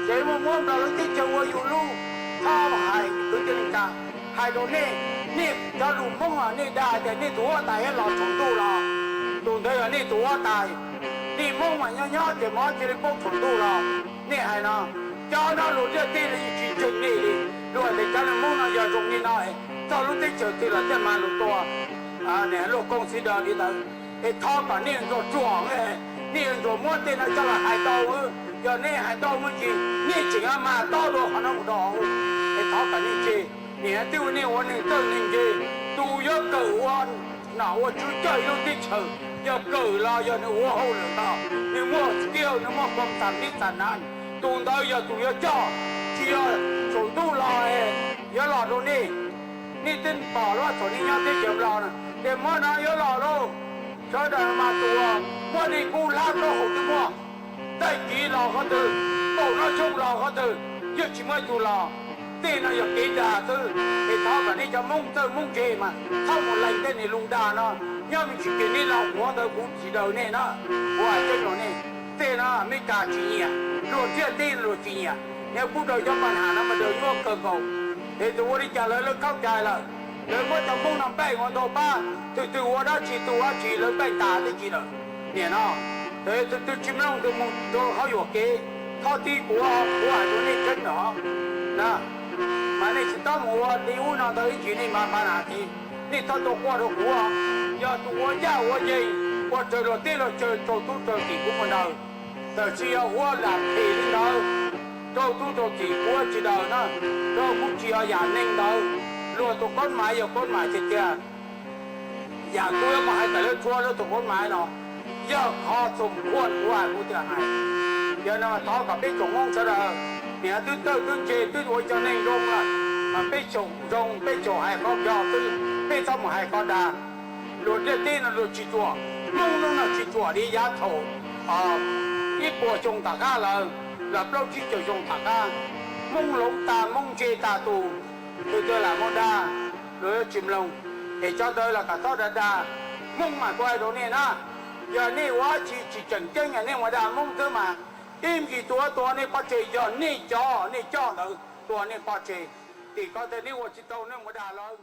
Ces muaj muab nplog lub teb chaws ua yus lub, txhob hais kwv tij neej tsa. Hais rau nej, nej cov lus Hmoob nej dag tias nej tus huab tais yuav los tsaus ntuj los, tus ntawd yog nej tus huab tais. Nej Hmoob mas nyob nyob ces mob cia li paub tsaus ntuj los. Nej hais no, cov no luag ntiaj teb los yeej tsis ntseeg nej li. Luag tias cov neeg Hmoob no yog zoo li no, txog lub teb chaws twg los thiaj mag lus tua. Luag koom xi daws li ntawd. Es thov kom nej ntsuag tsuag, nej ntsuag muab tej no coj los hais tau. Yog nej hais tau me ntsis, nej tseem mag tob dua qhov no mus rau hauv. Es thov kom nej tseg. Niam twb ua, nej ua neeg txawj neeg ntse, tus yuav kawm ua nom ua tswv coj ib lub teb chaws, yog kawm los yog nws ua hauj lwm ntau, nws muaj skill, nws muaj koob xam nib xam nav, tus ntawd yog tus yuav coj. Tsis yog tsaus ntuj los yuav los rau nej. Nej twb pom lawm thaum nej nyob teb chaws Nplog no, ces muab no yuav los lauj. Sawv daws mas tus uas muaj nej kub hlab plaub hau twb muaj. Tag kis los qhov twg, paum no xyoo los qhov twg, yeej tsis muaj ib tug los. Tej no yog kev dag xwb. Es thov kom nej cov Hmoob txawj Hmoob ntse mas txhob mus lees tej niag lus dag no. Nyob me ntsis ces nej los qhuav ntawd kuv tsis daws nej na. Kuv hais tseeb rau nej, tej no Amelikas tsis nyiam, luag ntiaj teb luag tsis nyiam. Niag pub rau cov paj ham no mas daws nyuaj kawg nkaus. Es tus ua li cas lawv, lawv khaub cai lawm, lawv muab cov Hmoob no npeej ua ntau pab, tus twg ua dab tsi tus dab tsi lawv npeej tas tib si lawm. Niam no, tus twg tsis mloog tus mus rau hauv yuam kev, txhob tib kuv, kuv hais rau nej tseeb no. Mas nej tsis txhob mus ua li ub no ntawd ib ntsis nej mas npa nas ti, nej txhob tau quaj rau kuv. Yog tus ua ncaj ua ncees, ua raws luag teb luag chaw raug tub raug tim kuv mus daws. Tab sis yog ua lam phem li ntawd, raug tub raug tim kuv tsis daws na, rau kuv tsis yog yam neeg ntawd. Luag tus koob mas yog koob mas tiag tiag. Yam kuv yuav mus hais tawm lawv tshuab lawv tus koob mas no, yog qhov txhum khuaj kuv hais kuv thiaj hais. Yog no thov kom peb tsoom Hmoob sawv daws, niam twb txawj twb ntse twb ua cov neeg zoo lawm, mas peb tsoom zoo peb tsoom hais qhov yog xwb, peb txhob mus hais qhov dag. Luag ntiaj teb no luag tsis ruam, Hmoob hnub no tsis ruam li yav thaum ib puas xyoo tom qab lawm, los plaub tsib caug xyoo tom qab. Hmoob hloov tas, Hmoob ntse tas tus, tus twg lam muaj dag, luag yuav tsis mloog. Es cov ntawd los kom txhob dag dag. Hmoob mas kuv hais rau nej na, yog nej ua tsis tsis tseem ceeb, yog nej mus dag Hmoob xwb mas, ib me ntsis tus ua tua nej pov tseg yog nej cov nej coj ntawd tua nej pov tseg. Tim ko ntawd nej ua tsis tau nej mus dag lawv.